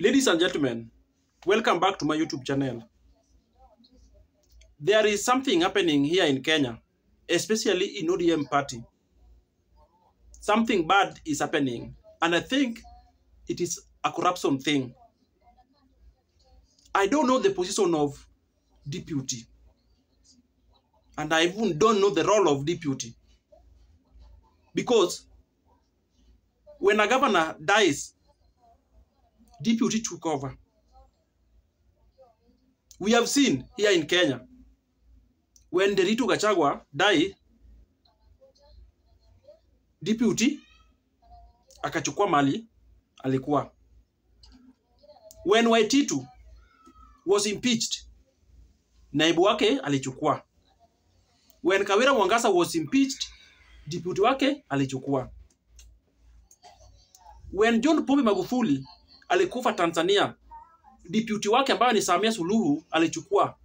Ladies and gentlemen, welcome back to my YouTube channel. There is something happening here in Kenya, especially in ODM party. Something bad is happening, and I think it is a corruption thing. I don't know the position of deputy, and I even don't know the role of deputy. Because when a governor dies, deputy took over. We have seen here in Kenya, when Nderitu Gachagua died, deputy akachukua mali alikuwa. When Waititu was impeached, naibu wake alichukua. When Kawira Mwangaza was impeached, deputy wake alichukua. When John Pombe Magufuli alikufa Tanzania, deputy wake ambaye ni Samia Suluhu alichukua.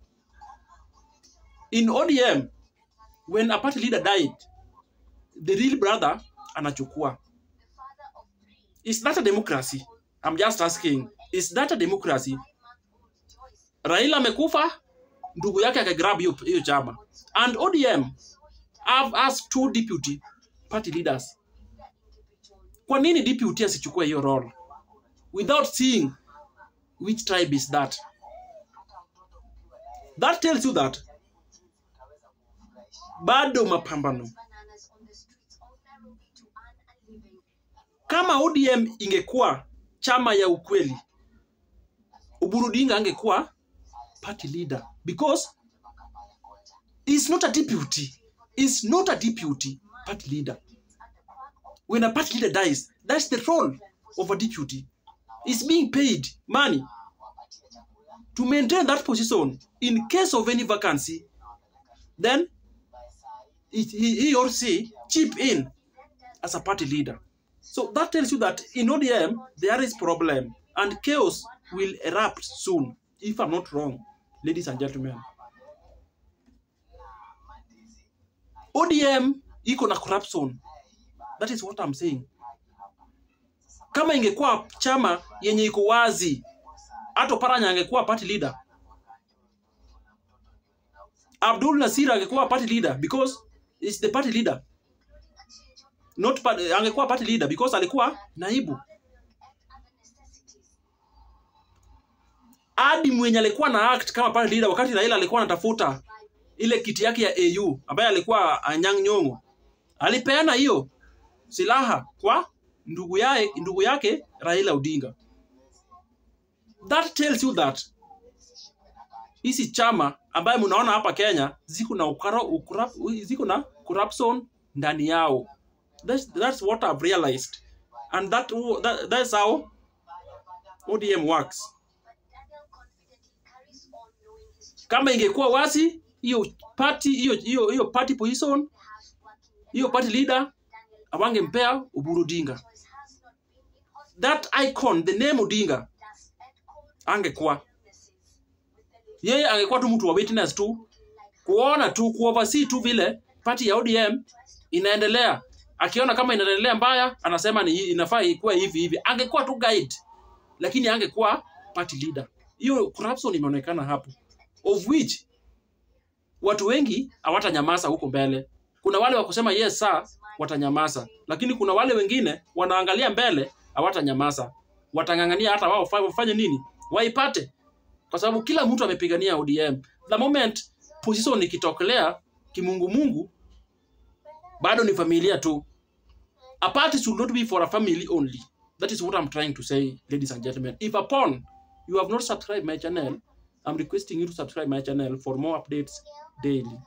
In ODM, when a party leader died, the real brother anachukua. Is that a democracy? I'm just asking, is that a democracy? Raila amekufa, ndugu yake akagrab hiyo chama. And ODM have asked two deputy party leaders. Kwa nini deputy asichukue hiyo role? Without seeing which tribe is that. That tells you that bado mapambano. Kama ODM ingekuwa chama ya ukweli, Oburu Odinga angekuwa party leader, because he's not a deputy. He's not a deputy party leader. When a party leader dies, that's the role of a deputy. He's being paid money to maintain that position. In case of any vacancy, then he or she chip in as a party leader. So that tells you that in ODM, there is problem and chaos will erupt soon, if I'm not wrong, ladies and gentlemen. ODM iko na corruption. That is what I'm saying. Kama ingekuwa chama yenye iko wazi, hata Oparanya angekuwa party leader. Abdul Nasir angekuwa party leader because he's the party leader. Not party, angekuwa party leader because alikuwa naibu. Hadi mwenye alikuwa na act kama party leader wakati Raila alikuwa anatafuta ile kiti yake ya AU ambaye alikuwa Anyang' Nyong'o, alipeana hiyo silaha kwa ndugu yake Raila Odinga. That tells you that hizi chama ambaye mnaona hapa Kenya ziko na ziko na corruption ndani yao. That's what I've realized, and that's how ODM works. Kama ingekuwa wazi hiyo party, hiyo party position, hiyo party leader awangempea Oburu Odinga. That icon, the name Odinga, angekuwa yeye, angekuwa tu mtu wa witness tu, kuona tu, kuoversee tu vile party ya ODM inaendelea. Akiona kama inaendelea mbaya, anasema ni inafaa ikuwe hivi hivi. Angekuwa tu guide, lakini angekuwa party leader. Hiyo corruption imeonekana hapo, of which watu wengi hawatanyamaza huko mbele. Kuna wale wa kusema yes sir, watanyamaza, lakini kuna wale wengine wanaangalia mbele, hawatanyamaza. Watangangania hata wao wafanye nini, waipate, kwa sababu kila mtu amepigania ODM. The moment position ikitokelea kimungumungu, bado ni familia tu. A party should not be for a family only. That is what I'm trying to say, ladies and gentlemen. If upon you have not subscribed my channel, I'm requesting you to subscribe my channel for more updates daily.